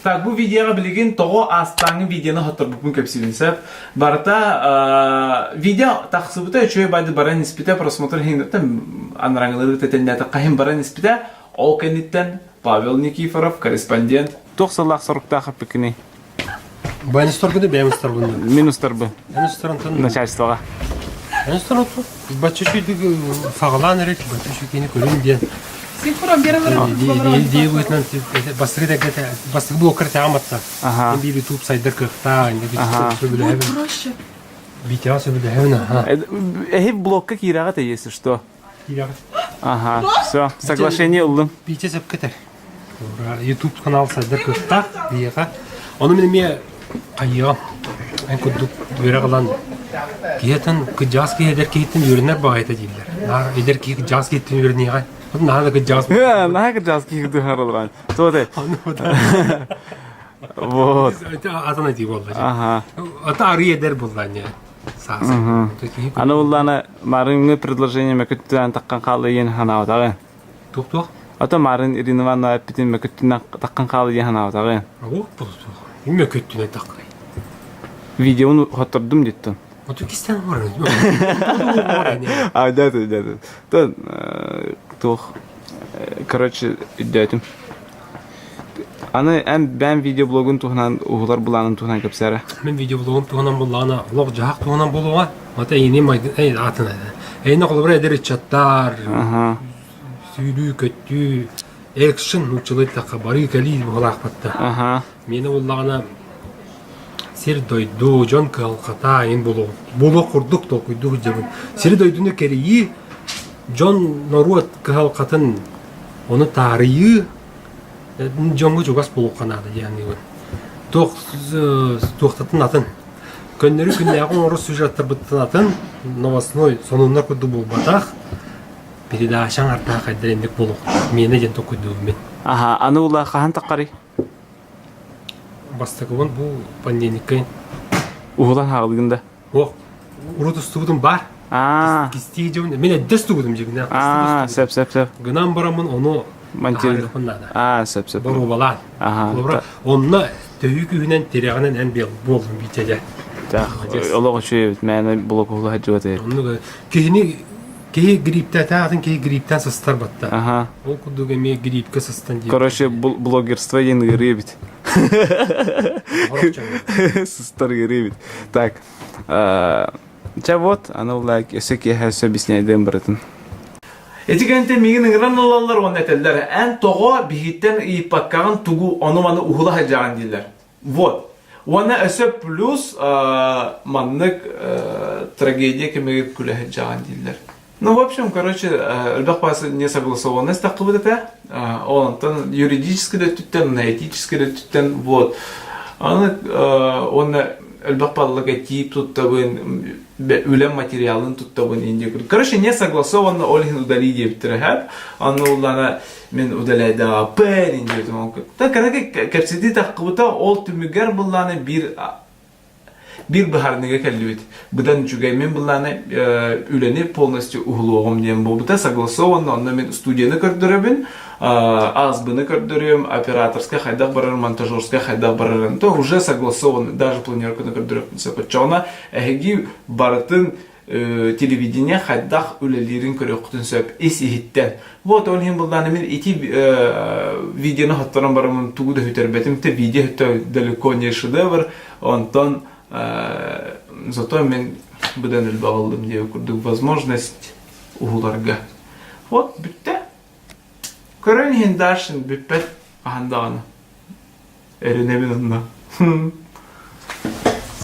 Так, бу видеоҕа билигин тоҕо аастааҥҥы видеоны хотторбуппун кэпсиибин сөп. Барыта видео тахсыбыта үчүгэй байды баран испитэ, просмотр иһин анараҥылары тэтэннээтэххэ иһин баран испитэ. Ол кэнниттэн Павел Никифоров, корреспондент. Туох сыллаах соруктаах эппиккиний? Бу устаргыны бэйэм устарбын. Мин устарбын. Эн устарантан Начальствоҕа. Эн устаран бачча үчүгүйдүк саҕалаан эрэ бачча үчүгүйни көрүн диэн. Дии быһыытынан бастакы бастакы блоккар тэҕэ матта. Аха. Биир YouTube сайдар кыахтаах, инде Аха. сөбүлэһэбин. Битяҕа сөбүлэһэбин, аха. Эһи блокка киирэҕит если что. Ага, все, соглашение ыллым. Пиче сөпкө YouTube канал сайдар кыахтаах биһиэхэ. Ону мин эмиэ хайыаҕым. Эн курдук үөрэх ылан киһитин кыдьаас киһи эдэр киһиттэн үөрэнэр баҕайыта дииллэр. Наар эдэр киһи кыдьаас киһиттэн үөрэниэҕэ. Наһаа да кыдьаас. Наһаа кыдьаас киһи кыдыһар олорон. Туоты. Вот. Атын этии буолла. Ага. Ата арый эдэр буолла не. Аны уллана марыҥҥы предложение мөкүттүнэн таххан хаалла диэн санаабатаҕын. Туох-туох? Ото марын Ирина Ивановна эппитин мөкүттүнэн таххан хаалла диэн санаабатаҕын. Ох, туох. Мөкүттүнэн таххан. Видеону хоттордум диттин. Ото кистен баран. А, да, да, да. Да, туох. Короче, өйдөөтүм. Аны эн бэйэм видеоблогун туһунан уһулар былаанын туһунан кэпсээрэ. Мин видеоблогум туһунан буллаҕына олох-дьаһах туһунан буолуоҕа. Ата эйини майгын эй аатын эйини холобура эдэр ыччаттар сүүрүү-көттүү экшн нууччалыы эттэххэ барыы-кэлии быһалаахпатта. Аха. Миэнэ буллаҕына сир-дойду, дьон кыһалҕата эҥин буолуох буолуох курдук толкуйдуу сылдьабын. Сири-дойдуну кэрийии, дьон норуот кыһалҕатын ону таарыйыы дьоҥҥо чугас буолуохха наада диэн Туох туохтатын атын. Көннөрү күннээҕи оҥорор сюжеттарбыттан атын новостной сонуннар курдук буолбатах. Передача аҥардаах хайдар инник буолуох миэнэ диэн толкуйдуубун мин. Аха, аны ула хаһан таххарый? Бастакыбын бу понедельникка Уһулан хаалыгын да. Суох. Урут устубутум баар. Аа. Кистии дьон. Мин эрдэ устубутум дьиҥнээх. Аа, сөп сөп сөп. Гынан бараммын ону Монтирован наада. Аа, сөп сөп. Боруобалаан. Аха. Холобура, онно төһүү күүһүнэн тирэҕинэн эн буоллум биитэлэ. Так, олох үчүгэй эбит. Мээнэ блок уһула сылдьыбат эбит. Оннук киһини киһи грипптээтээх атын киһи грипптэн сыстар батта. Аха. Ол курдук эмиэ гриппкэ сыстан диир. Короче, блогерство диэн ыарыы эбит. Сыстар ыарыы эбит. Так, чэ вот, аны лайк, өссө киэһэ өссө объясняйдыам барытын. Ити кэнниттэн миигин ыҥыран ылаллар уонна этэллэр, эн тоҕо биһиттэн ыйыппаккаҕын тугу ону-маны уһула сылдьаҕын дииллэр. Вот. Уонна өссө плюс маннык трагедия кэмигэр күлэ сылдьаҕын дииллэр. Ну, в общем, короче, элбэх баас несогласованность таххыбыт этэ. Ол онтон юридически да өттүттэн, этически да өттүттэн, вот. Аны уонна элбэх баллык этии туттабын, үлэм материалын туттабын инде. Короче, не согласованно, ол иһин удали диэбиттэрэ һэп. Аны уллана мин удаляйдааппын инде. Та короче, кэпсэтии таххыбыта, ол түмүгэр булланы биир Биир быһаарыныыга кэллибит. Быдан үчүгэй. Мин былааны үлэни полностью уһулуоҕум диэн буолбута. Согласованно, онно мин студияны көрдөрөбүн, АСБ-ны көрдөрүөм, операторскай хайдах барар, монтажерскай хайдах барарын. То уже согласованно, даже планерканы көрдөрүөхпүн сөп. Оччоҕуна эһиги барытын телевидение хайдах үлэлиирин көрүөххүтүн сөп ис иһиттэн. Вот ол иһин былааны мин ити видеоны хотторон бараммын тугу да сүтэрбэтим. Те видео өттө далеко не шедевр. Онтон зато мин быдан элбэх ыллым диэбит курдук возможность уһуларга. Вот бүттэ. Көрөн иһин дальше бүппэт хаһан даҕаны. Эрэнэбин онно.